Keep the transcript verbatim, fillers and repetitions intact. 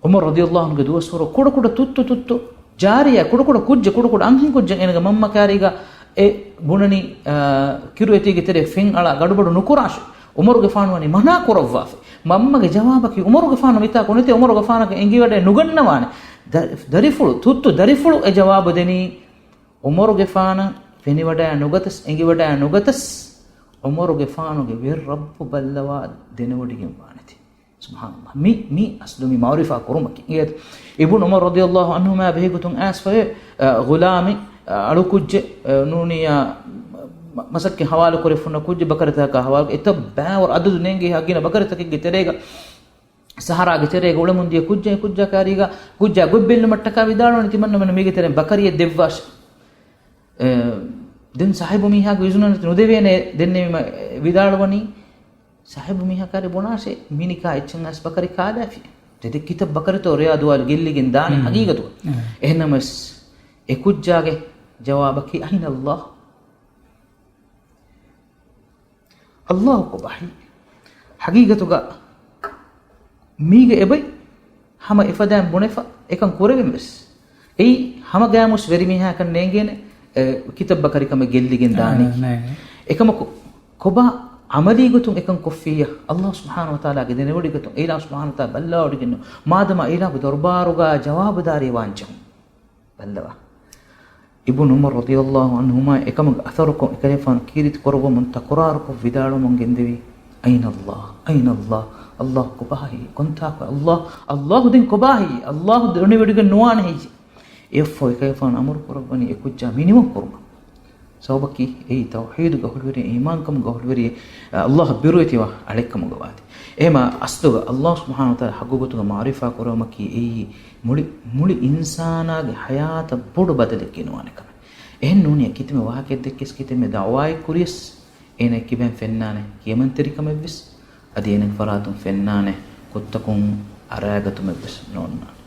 ޢުމަރު ރަޟިޔަﷲ ޢަންހުގެ ދުވަސްވަރު ކުޑަކުޑަ ތުއްތު ތުއްތު ޖާރިޔާ، ކުޑަކުޑަ ކުއްޖެއް، ކުޑަކުޑަ އަންހެން ކުއްޖެއް އޭނަގެ މަންމަ ކާރީގަ އެ ބުނަނީ، އާ، ކިރުއެތީގެ ތެރޭ ފެން އަޅާ ގަޑުބަޑު ނުކުރާށޭ. ޢުމަރުގެފާނު ވަނީ މަނާ ކުރައްވާފަ. މަންމަގެ ޖަވާބަކީ ޢުމަރުގެފާނު މިތާ ކުނިތޭ ޢުމަރުގެފާނަކަށް އެނގިވަޑައެއް ނުގަންނަވާނެ. ދަ-، ދަރިފުޅު، ތުއްތު ދަރިފުޅު އެ ޖަވާބު ދެނީ ޢުމަރުގެފާނަށް ފެނިވަޑައި ނުގަތަސް، އެނގިވަޑައި ނުގަތަސް، ޢުމަރުގެފާނުގެ ވެރި ރައްބު ބައްލަވާ ދެނެވޮޑިގެން ވާނެތީ. ސުބްޙާނަﷲ. މި، މި އަސްލު މި މަޢުރިފާ ކުރުމަކީ. އިބްނު ޢުމަރު ރަޟިޔަﷲ ޢަންހުމާ ބެހޭގޮތުން އައިސްފައި، އަ، ޣުލާމެއް، އަ، އަޅުކުއްޖެއް، އަ، ނޫނިއްޔާ، މަ-، މަސައްކަތް ހަވާލުކުރެވިފަ ހުންނަ ކުއްޖެއް ބަކަރިތަކާ ހަވާލު، އެތައް ބައިވަރު އަދަދު ނޭނގޭ ހަ ގިނަ ބަކަރިތަކެއްގެ ތެރޭގަ، ސަހަރާގެ ތެރޭގަ އުޅެމުންދިޔަ ކުއްޖެއް، ކުއްޖާ ކާރީގަ، ކުއްޖާ ގޮތް ބެއްލުމަށްޓަކާ ވިދާޅުވަނީ ތިމަންނަމެން މީގެ ތެރެއިން ބަކަރިއެއް ދެއްވާށޭ. އެ، ދެން ސާހިބު މީހާގެ އިޒުނަށް ނުދެވޭނެ ދެންނެވީމަ ވިދާޅުވަނީ، ސާހިބު މީހާ ކާރި ބުނާށޭ، މި ނިކާ އެއްޗެއް އައިސް ބަކަރި ކާލާފި. ދެ ކިތައް ބަކަރިތޯ ރެޔާ ދުވާލު ގެއްލިގެން ދާނީ ހަގީގަތުގަ. އެހެންނަމަވެސް، އެ ކުއްޖާގެ ޖަވާބަކީ، އައިނަ ﷲ؟ ﷲ ކޮބާހި؟ ހަގީގަތުގަ މީގެ އެބައި ހަމަ އެފަދައިން ބުނެފަ އެކަން ކުރެވެން ވެސް. އެއީ ހަމަ ގައިމުސް ވެރިމީހާކަން ނޭނގޭނެ، އެ، ކިތައް ބަކަރިކަމެއް ގެއްލިގެން ދާނީ. އާ، ނޭނގެ. އެކަމަކު، ކޮބާ ޢަމަލީ ގޮތުން އެކަން ކޮށްފިއްޔާ؟ ﷲ ސުބްޙާނަހޫ ވަތަޢާލާގެ ދެނެވޮޑިގޮތުން، އެއިލާހު ސުބްޙާނަހޫ ވަތަޢާލާ ބައްލަވަޑިގެންނު، މާދަމާ އެއިލާހުގެ ދަރުބާރުގަ ޖަވާބުދާރީ ވާންޖެހުން. ބައްލަވާ. އިބްނު ޢުމަރު ރަޟިޔަﷲ ޢަންހުމާ އެކަމުގެ އަސަރުކޮށް، އެކަލޭފާނު ކީރިތި ކުރައްވަމުން ތަކުރާރުކޮށް ވިދާޅުވަމުން ގެންދެވި، އައިނަ ﷲ؟ އައިނަ ﷲ؟ ﷲ ކޮބާހި؟ ކޮންތާކު ﷲ؟ ﷲ ދެން ކޮބާހި؟ ﷲ ދެނެވޮޑިގެން ނުވާނެ ހެއްޔޭ؟ އެއަށްފަހު އެކަލޭފާނު އަމުރު ކުރައްވަނީ އެ ކުއްޖާ މިނިވަން ކުރުމަށް. ސަބަބަކީ އެއީ ތައުޙީދުގެ އަހުލުވެރި، އީމާންކަމުގެ އަހުލުވެރި، ﷲ އަށް ބިރުވެތިވާ އަޅެއްކަމުގަ ވާތީ. އެހެމަ އަސްލުގަ ﷲ ސުބްޙާނަހޫ ވަތަޢާލާ ޙައްޤުގޮތުގަ މަޢުރިފާ ކުރުވުމަކީ އެއީ މުޅި، މުޅި އިންސާނާގެ ޙަޔާތަށް ބޮޑު ބަދަލެއް ގެނުވާނެ ކަމެއް. އެހެން ނޫނީ ކިތަންމެ ވާހަކައެއް ދެއްކިޔަސް، ކިތަންމެ ދަޢުވާއެއް ކުރިޔަސް، އޭނަ ކިބައިން ފެންނާނެ، ކިޔަމަންތެރިކަމެއްވެސް، އަދި އޭނަގެ ފަރާތުން ފެންނާނެ، ކުށްތަކުން އަރާގަތުމެއްވެސް ނޯންނާނެ.